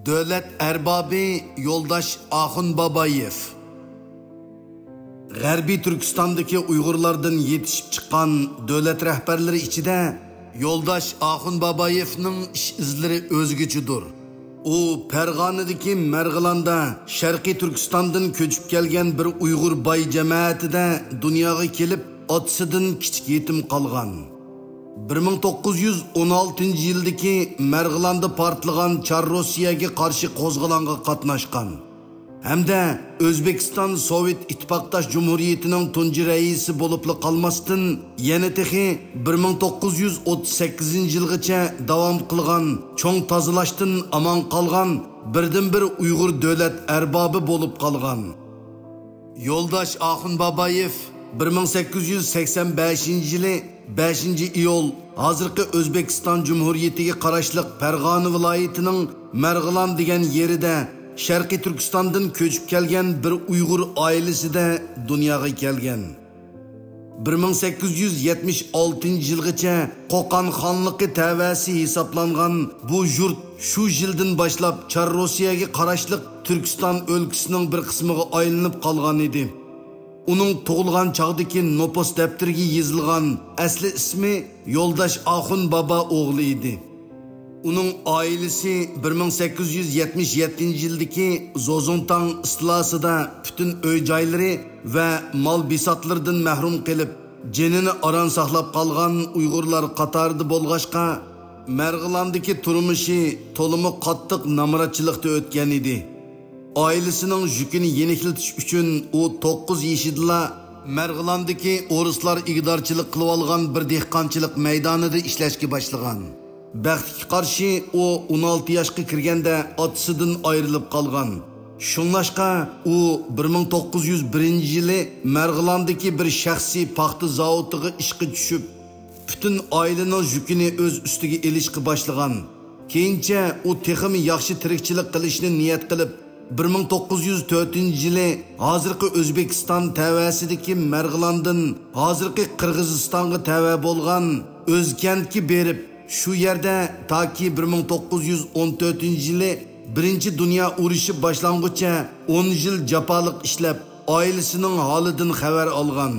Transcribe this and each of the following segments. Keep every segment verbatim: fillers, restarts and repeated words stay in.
دۆلەت ئەربابى يولداش ئاخۇن بابايېف. غەربىي تۈركىستاندىكى ئۇيغۇرلاردىن يېتىشىپ چىققان دۆلەت رەھبەرلىرى ئىچىدە يولداش ئاخۇن بابايېفنىڭ ئىش ئىزلىرى ئۆزگىچىدۇر. ئۇ پەرغانىدىكى مەرغىلاندا شەرقىي تۈركىستاندىن كۆچۈپ كەلگەن بىر ئۇيغۇر باي جەمەتىدە دۇنياغا كېلىپ، ئاتىسىدىن كىچىك يېتىم قالغان. بىر مىڭ توققۇز يۈز ئون ئالتىنچى يىلدىكى مەرغىلاندا پارتلىغان چار روسىيەگە قارشى قوزغىلاڭغا قاتناشقان ھەمدە ئۆزبېكىستان سوۋېت ئىتتىپاقداش جۇمھۇرىيىتىنىڭ تۇنجى رەئىسى بولۇپلا قالماستىن، يەنە تېخى بىر مىڭ توققۇز يۈز ئوتتۇز سەككىزىنچى يىلغىچە داۋام قىلغان چوڭ تازىلاشتىن ئامان قالغان بىردىنبىر ئۇيغۇر دۆلەت ئەربابى بولۇپ قالغان. يولداش ئاخۇن بابايېف بىر مىڭ سەككىز يۈز سەكسەن بەشىنچى يىلى بەشىنچى ئىيۇل ھازىرقى ئۆزبېكىستان جۇمھۇرىيىتىگە قاراشلىق پەرغانە ۋىلايىتىنىڭ مەرغىلان دېگەن يېرىدە شەرقىي تۈركىستاندىن كۆچۈپ كەلگەن بىر ئۇيغۇر ئائىلىسىدە دۇنياغا كەلگەن. بىر مىڭ سەككىز يۈز يەتمىش ئالتىنچى يىلغىچە قوقان خانلىقى تەۋەسى ھېسابلانغان بۇ يۇرت شۇ يىلدىن باشلاپ چار روسىيەگە قاراشلىق تۈركىستان ئۆلكىسىنىڭ بىر قىسمىغا ئايلىنىپ قالغان ئىدى. ئۇنىڭ تۇغۇلغان چاغدىكى نوپۇس دەپتىرىگە يېزىلغان ئەسلى ئىسمى يولداش ئاخۇن بابا ئوغلى ئىدى. ئۇنىڭ ئائىلىسى بىر مىڭ سەككىز يۈز يەتمىش يەتتىنچى يىلدىكى زوزۇڭتاڭ ئىستىلاسىدا پۈتۈن ئۆي جايلىرى ۋە مال بىساتلىرىدىن مەھرۇم قېلىپ، جېنىنى ئاران ساقلاپ قالغان ئۇيغۇرلار قاتارىدا بولغاچقا، مەرغىلاندىكى تۇرمۇشى تولىمۇ قاتتىق نامراتچىلىقتا ئۆتكەن ئىدى. ئائىلىسىنىڭ يۈكىنى يېنىكلىتىش ئۈچۈن ئۇ توققۇز يېشىدىلا مەرغىلاندىكى ئورۇسلار ئىگىدارچىلىق قىلىۋالغان بىر دېھقانچىلىق مەيدانىدا ئىشلەشكە باشلىغان. بەختكە قارشى، ئۇ ئون ئالتە ياشقا كىرگەندە ئاتىسىدىن ئايرىلىپ قالغان. شۇڭلاشقا، ئۇ بىر مىڭ توققۇز يۈز بىرىنچى يىلى مەرغىلاندىكى بىر شەخسىي پاختا زاۋۇتىغا ئىشقا چۈشۈپ، پۈتۈن ئائىلىنىڭ يۈكىنى ئۆز ئۈستىگە ئېلىشقا باشلىغان. كېيىنچە ئۇ تېخىمۇ ياخشى تىرىكچىلىك قىلىشنى نىيەت قىلىپ، بىر مىڭ توققۇز يۈز تۆتىنچى يىلى ھازىرقى ئۆزبېكىستان تەۋەسىدىكى مەرغىلاندىن ھازىرقى قىرغىزىستانغا تەۋە بولغان ئۆزكەنتكە بېرىپ، شۇ يەردە تاكى بىر مىڭ توققۇز يۈز ئون تۆتىنچى يىلى بىرىنچى دۇنيا ئۇرۇشى باشلانغۇچە ئون يىل جاپالىق ئىشلەپ، ئائىلىسىنىڭ ھالىدىن خەۋەر ئالغان.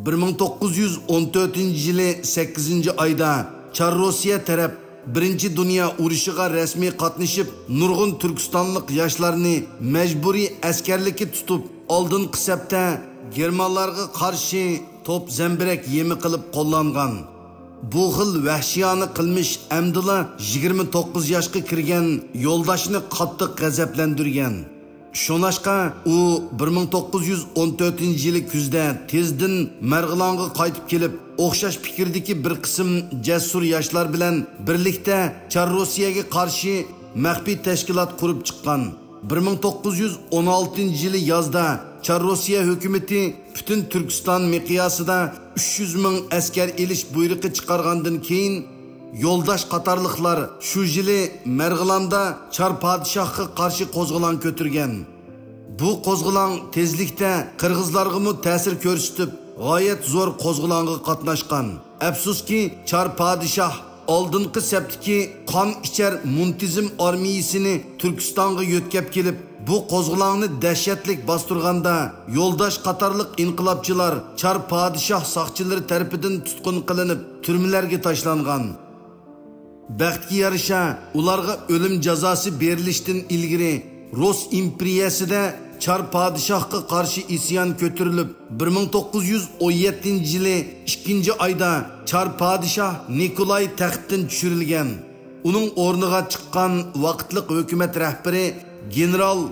بىر مىڭ توققۇز يۈز ئون تۆتىنچى يىلى سەككىزىنچى ئايدا چار روسىيە تەرەپ بىرىنچى دۇنيا ئۇرۇشىغا رەسمىي قاتنىشىپ، نۇرغۇن تۈركىستانلىق ياشلارنى مەجبۇرىي ئەسكەرلىككە تۇتۇپ، ئالدىنقى سەپتە گېرمانلارغا قارشى توپ زەمبىرەك يېمى قىلىپ قوللانغان. بۇ خىل ۋەھشىيانە قىلمىش ئەمدىلا يىگىرمە توققۇز ياشقا كىرگەن يولداشنى قاتتىق غەزەپلەندۈرگەن. شۇڭلاشقا ئۇ بىر مىڭ توققۇز يۈز ئون تۆتىنچى يىلى كۈزدە تېزدىن مەرغىلانغا قايتىپ كېلىپ، ئوخشاش پىكىردىكى بىر قىسىم جەسۇر ياشلار بىلەن بىرلىكتە چار روسىيەگە قارشى مەخپىي تەشكىلات قۇرۇپ چىققان. بىر مىڭ توققۇز يۈز ئون ئالتىنچى يىلى يازدا چار روسىيە ھۆكۈمىتى پۈتۈن تۈركىستان مىقياسىدا ئۈچ يۈز مىڭ ئەسكەر ئېلىش بۇيرۇقى چىقارغاندىن كېيىن، يولداش قاتارلىقلار شۇ يىلى مەرغىلاندا چار پادىشاھقا قارشى قوزغىلاڭ كۆتۈرگەن. بۇ قوزغىلاڭ تېزلىكتە قىرغىزلارغىمۇ تەسىر كۆرسىتىپ، غايەت زور قوزغىلاڭغا قاتناشقان. ئەپسۇسكى، چار پادىشاھ ئالدىنقى سەپتىكى قان ئىچەر مۇنتىزىم ئارمىيىسىنى تۈركىستانغا يۆتكەپ كېلىپ، بۇ قوزغىلاڭنى دەھشەتلىك باستۇرغاندا، يولداش قاتارلىق ئىنقىلابچىلار چار پادىشاھ ساقچىلىرى تەرىپىدىن تۇتقۇن قىلىنىپ، تۈرمىلەرگە تاشلانغان. بەختكە يارىشا، ئۇلارغا ئۆلۈم جازاسى بېرىلىشتىن ئىلگىرى، رۇس ئىمپېرىيەسىدە چار پادىشاھقا قارشى ئىسيان كۆتۈرۈلۈپ، بىر مىڭ توققۇز يۈز ئون يەتتىنچى يىلى ئىككىنچى ئايدا چار پادىشاھ نىكولاي تەختتىن چۈشۈرۈلگەن. ئۇنىڭ ئورنىغا چىققان ۋاقىتلىق ھۆكۈمەت رەھبىرى گېنېرال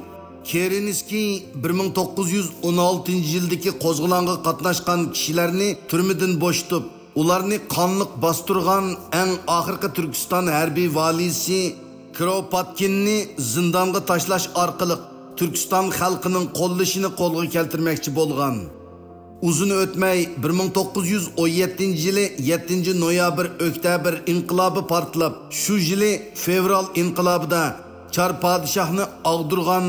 كېرېنسكىي بىر مىڭ توققۇز يۈز ئون ئالتىنچى يىلدىكى قوزغىلاڭغا قاتناشقان كىشىلەرنى تۈرمىدىن بوشىتىپ، ئۇلارنى قانلىق باستۇرغان ئەڭ ئاخىرقى تۈركىستان ھەربىي ۋالىيسى كروپاتكىننى زىندانغا تاشلاش ئارقىلىق تۈركىستان خەلقىنىڭ قوللىشىنى قولغا كەلتۈرمەكچى بولغان. ئۇزۇن ئۆتمەي، بىر مىڭ توققۇز يۈز ئون يەتتىنچى يىلى يەتتىنچى نويابىر ئۆكتەبىر ئىنقىلابى پارتلاپ، شۇ يىلى فېۋرال ئىنقىلابىدا چار پادىشاھنى ئاغدۇرغان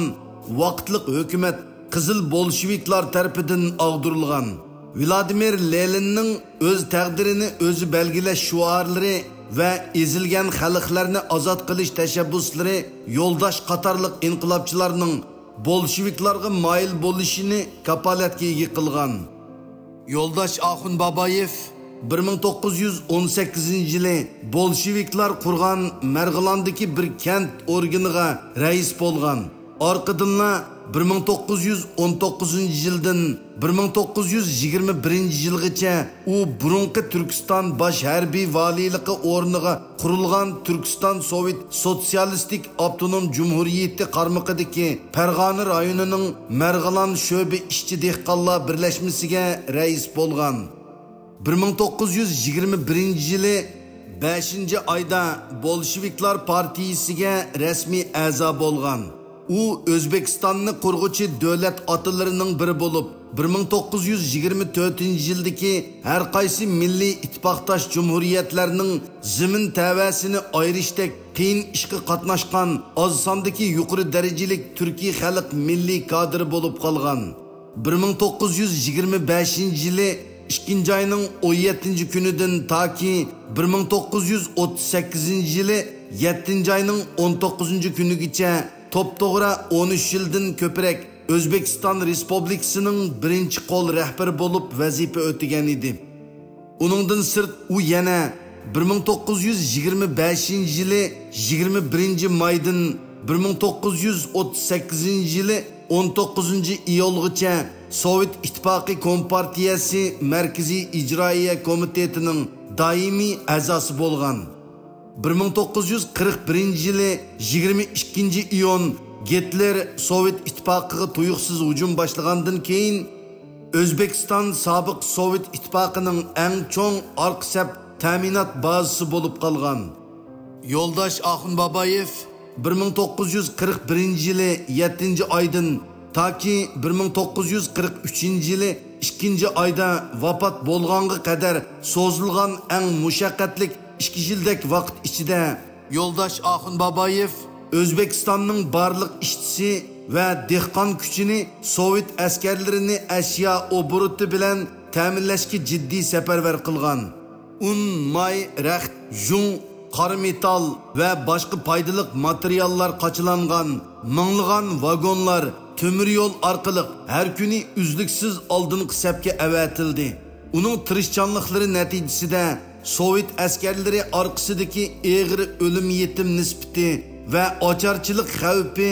ۋاقىتلىق ھۆكۈمەت قىزىل بولشېۋىكلار تەرىپىدىن ئاغدۇرۇلغان. ۋلادىمىر لېنىننىڭ ئۆز تەقدىرىنى ئۆزى بەلگىلەش شوئارلىرى ۋە ئېزىلگەن خەلقلەرنى ئازاد قىلىش تەشەببۇسلىرى يولداش قاتارلىق ئىنقىلابچىلارنىڭ بولشېۋىكلارغا مايىل بولۇشىنى كاپالەتكە ئىگە قىلغان. يولداش ئاخۇن بابايېف بىر مىڭ توققۇز يۈز ئون سەككىزىنچى يىلى بولشېۋىكلار قۇرغان مەرغىلاندىكى بىر كەنت ئورگىنىغا رەئىس بولغان. ئارقىدىنلا بىر مىڭ توققۇز يۈز ئون توققۇزىنچى يىلدىن بىر مىڭ توققۇز يۈز يىگىرمە بىرىنچى يىلغىچە ئۇ بۇرۇنقى تۈركىستان باش ھەربىي ۋالىيلىقى ئورنىغا قۇرۇلغان تۈركىستان سوۋېت سوتسىيالىستىك ئاپتونوم جۇمھۇرىيىتى قارمىقىدىكى پەرغانە رايونىنىڭ مەرغىلان شۆبە ئىشچى دېھقانلار بىرلەشمىسىگە رەئىس بولغان. بىر مىڭ توققۇز يۈز يىگىرمە بىرىنچى يىلى بەشىنچى ئايدا بولشېۋىكلار پارتىيىسىگە رەسمىي ئەزا بولغان. ئۇ ئۆزبېكىستاننى قۇرغۇچى دۆلەت ئاتىلىرىنىڭ بىرى بولۇپ، بىر مىڭ توققۇز يۈز يىگىرمە تۆتىنچى يىلدىكى ھەر قايسى مىللىي ئىتتىپاقداش جۇمھۇرىيەتلەرنىڭ زېمىن تەۋەسىنى ئايرىشتەك قىيىن ئىشقا قاتناشقان ئاز ساندىكى يۇقىرى دەرىجىلىك تۈركىي خەلق مىللىي كادىرى بولۇپ قالغان. بىر مىڭ توققۇز يۈز يىگىرمە بەشىنچى يىلى ئىككىنچى ئاينىڭ ئون يەتتىنچى كۈنىدىن تاكى بىر مىڭ توققۇز يۈز ئوتتۇز سەككىزىنچى يىلى يەتتىنچى ئاينىڭ ئون توققۇزىنچى كۈنىگىچە توپتوغرا ئون ئۈچ يىلدىن كۆپرەك ئۆزبېكىستان رېسپۇبلىكىسىنىڭ بىرىنچى قول رەھبىرى بولۇپ ۋەزىپە ئۆتىگەن ئىدى. ئۇنىڭدىن سىرت، ئۇ يەنە بىر مىڭ توققۇز يۈز يىگىرمە بەشىنچى يىلى يىگىرمە بىرىنچى مايدىن بىر مىڭ توققۇز يۈز ئوتتۇز سەككىزىنچى يىلى ئون توققۇزىنچى ئىيۇلغىچە سوۋېت ئىتتىپاقى كومپارتىيەسى مەركىزىي ئىجرائىيە كومىتېتىنىڭ دائىمىي ئەزاسى بولغان. بىر مىڭ توققۇز يۈز قىرىق بىرىنچى يىلى يىگىرمە ئىككىنچى ئىيۇن گىتلېر سوۋېت ئىتتىپاقىغا تۇيۇقسىز ھۇجۇم باشلىغاندىن كېيىن، ئۆزبېكىستان سابىق سوۋېت ئىتتىپاقىنىڭ ئەڭ چوڭ ئارقا سەپ تەمىنات بازىسى بولۇپ قالغان. يولداش ئاخۇن بابايېف بىر مىڭ توققۇز يۈز قىرىق بىرىنچى يىلى يەتتىنچى ئايدىن تاكى بىر مىڭ توققۇز يۈز قىرىق ئۈچىنچى يىلى ئىككىنچى ئايدا ۋاپات بولغانغا قەدەر سوزۇلغان ئەڭ مۇشەققەتلىك ئىككى يىلدەك ۋاقىت ئىچىدە، يولداش ئاخۇن بابايېف ئۆزبېكىستاننىڭ بارلىق ئىشچىسى ۋە دېھقان كۈچىنى سوۋېت ئەسكەرلىرىنى ئەشيا ئوبوروتى بىلەن تەمىنلەشكە جىددىي سەپەرۋەر قىلغان. ئۇن، ماي، رەخت، ژۇڭ، قارا مېتال ۋە باشقا پايدىلىق ماتېرىياللار قاچىلانغان مىڭلىغان ۋاگونلار تۆمۈر يول ئارقىلىق ھەر كۈنى ئۈزلۈكسىز ئالدىنقى سەپكە ئەۋەتىلدى. ئۇنىڭ تىرىشچانلىقلىرى نەتىجىسىدە سوۋېت ئەسكەرلىرى ئارقىسىدىكى ئېغىر ئۆلۈم يېتىم نىسبىتى ۋە ئاچارچىلىق خەۋپى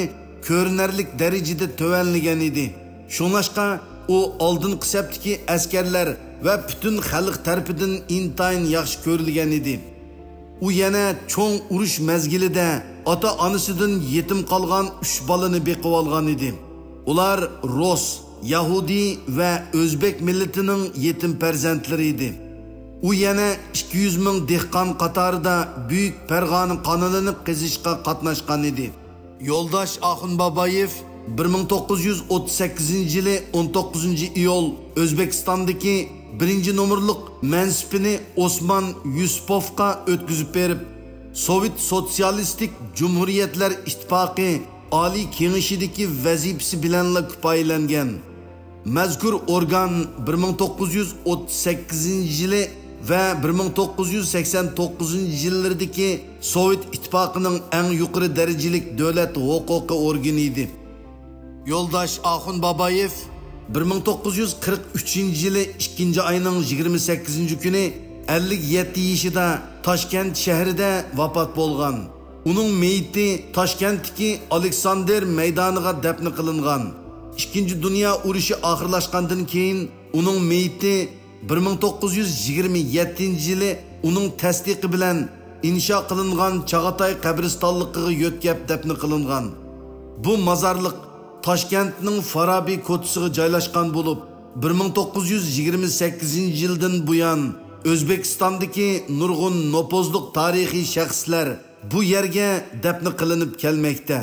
كۆرۈنەرلىك دەرىجىدە تۆۋەنلىگەن ئىدى. شۇڭلاشقا ئۇ ئالدىنقى سەپتىكى ئەسكەرلەر ۋە پۈتۈن خەلق تەرىپىدىن ئىنتايىن ياخشى كۆرۈلگەن ئىدى. ئۇ يەنە چوڭ ئۇرۇش مەزگىلىدە ئاتا-ئانىسىدىن يېتىم قالغان ئۈچ بالىنى بېقىۋالغان ئىدى. ئۇلار رۇس، يەھۇدىي ۋە ئۆزبېك مىللىتىنىڭ يېتىم پەرزەنتلىرى ئىدى. ئۇ يەنە ئىككى يۈز مىڭ دېھقان قاتارىدا بۈيۈك پەرغانە قانىلىنى قېزىشقا قاتناشقان ئىدى. يولداش ئاخۇن بابايېف بىر مىڭ توققۇز يۈز ئوتتۇز سەككىزىنچى يىلى ئون توققۇزىنچى ئىيۇل ئۆزبېكىستاندىكى بىرىنچى نومۇرلۇق مەنسىپىنى ئوسمان يۈسۈپوفقا ئۆتكۈزۈپ بېرىپ، سوۋېت سوتسىيالىستىك جۇمھۇرىيەتلەر ئىتتىپاقى ئالىي كېڭىشىدىكى ۋەزىپىسى بىلەنلا كۇپايىلەنگەن. مەزكۇر ئورگان بىر مىڭ توققۇز يۈز ئوتتۇز سەككىزىنچى يىلى ۋە بىر مىڭ توققۇز يۈز سەكسەن توققۇزىنچى يىللىرىدىكى سوۋېت ئىتتىپاقىنىڭ ئەڭ يۇقىرى دەرىجىلىك دۆلەت ھوقۇقى ئورگىنى ئىدى. يولداش ئاخۇن بابايېف بىر مىڭ توققۇز يۈز قىرىق ئۈچىنچى يىلى ئىككىنچى ئاينىڭ يىگىرمە سەككىزىنچى كۈنى ئەللىك يەتتە يېشىدا تاشكەنت شەھىرىدە ۋاپات بولغان. ئۇنىڭ مېيىتى تاشكەنتتىكى ئالېكساندىر مەيدانىغا دەپنە قىلىنغان. ئىككىنچى دۇنيا ئۇرۇشى ئاخىرلاشقاندىن كېيىن، ئۇنىڭ مېيىتى بىر مىڭ توققۇز يۈز يىگىرمە يەتتىنچى يىلى ئۇنىڭ تەستىقى بىلەن ئىنشا قىلىنغان چاغاتاي قەبرىستانلىقىغا يۆتكەپ دەپنە قىلىنغان. بۇ مازارلىق تاشكەنتنىڭ فارابى كوچىسىغا جايلاشقان بولۇپ، بىر مىڭ توققۇز يۈز يىگىرمە سەككىزىنچى يىلدىن بۇيان ئۆزبېكىستاندىكى نۇرغۇن نوپۇزلۇق تارىخىي شەخسلەر بۇ يەرگە دەپنە قىلىنىپ كەلمەكتە.